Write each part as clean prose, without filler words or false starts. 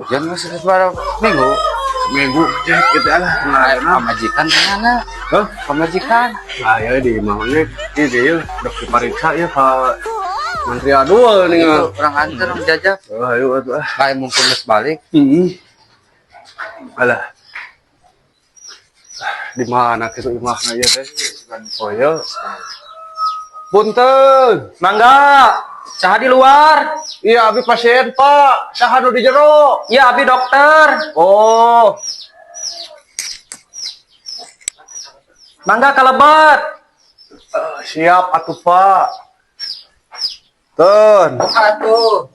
Jangan masih seberapa minggu. Minggu cek gitu lah. Nah, pamajikan kemana? Hah? Pamajikan. Nah, ya di imahnya ini ya udah diperiksa ya ke Menteri Adul nih. Itu orang antar orang jajak. Oh, ayo atuh ah. Kayak mumpung geus balik. Heeh. Alah. Di mana kitu imahna ieu teh? Oh ya. Punten. Mangga, saha di luar? Iya, abi pasien, Pak. Saha nu di jero? Ya, abi dokter. Oh, Mangga kalebet. Siap atuh, Pak. Ten. Buka tuh.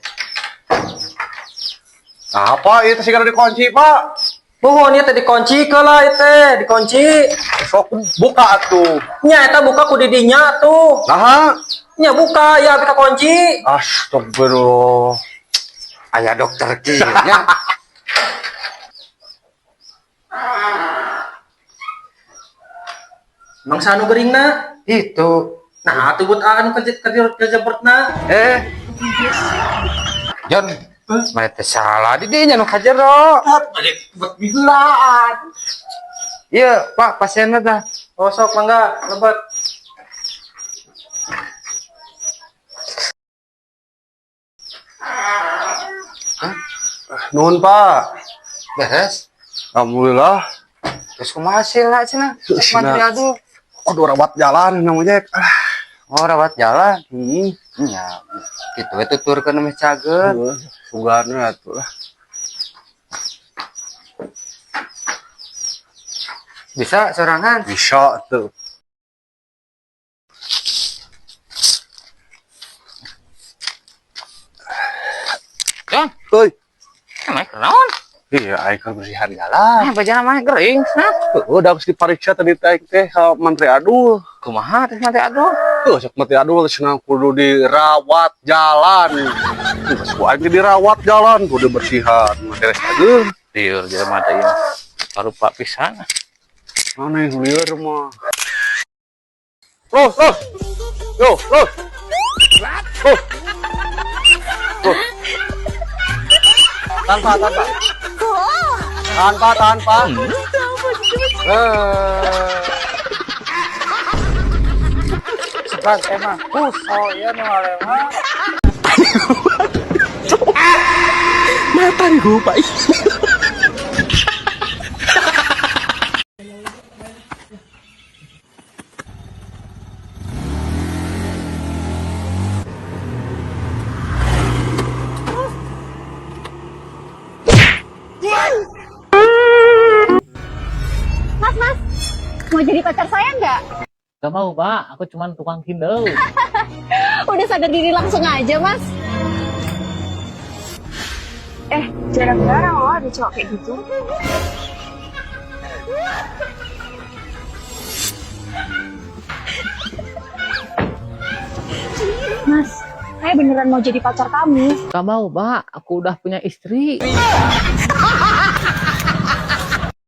Apa ieu teh sigana dikunci, Pak? Nuhun ieu teh dikunci keula ieu teh, dikunci. Sok buka atuh. Nya eta buka ku didinya tuh. Naha? Nya buka ya abi kakunci. Astagfirullah. Aya dokter kieu nya. Mangsa anu geuringna. Itu. Nah, atuh but anu kerja pertna. Eh. John, mana teh salah di dinya nu ka jero. Balik buat bilaan. Iya, Pak, pasienna tah. Oh, sok mangga lebet. Nuhun, Pak. Beres. Alhamdulillah. Terus kumaha hasilna cenah? Cenah. Mantri aduh. Kudu rawat jalan namanya. Ah. Oh, rawat jalan. Hmm. Nya, kitu we tuturkeun meh cager. Sugana atuh lah. Bisa sorangan. Bisa tuh. John, Euy. emang kenaon? Iya, aing keur bersihan jalan. Ah, bajana mah gering, nah. Udah harus diperiksa tadi teh teh sama Menteri Adul. Kumaha teh mantri aduh? Tuh, sok Menteri Adul cenah kudu dirawat jalan. Tuh, ku aing teh dirawat jalan, kudu bersihan. Beres aja. Lieur jelema teh ieu. Parupa pisan. Mana yang lieur mah. Terus, terus. Yo, terus. Terus. Terus. Tanpa, tanpa. Tanpa, tanpa. Sebat emang puso ya nu alema. Mata nih gue, Pak. Mas, mas, mau jadi pacar saya nggak? Gak mau, Pak. Aku cuman tukang Kindle. Udah sadar diri langsung aja, mas. Jarang-jarang loh ada cowok kayak gitu. Mas, saya beneran mau jadi pacar kamu. Gak mau, Pak. Aku udah punya istri.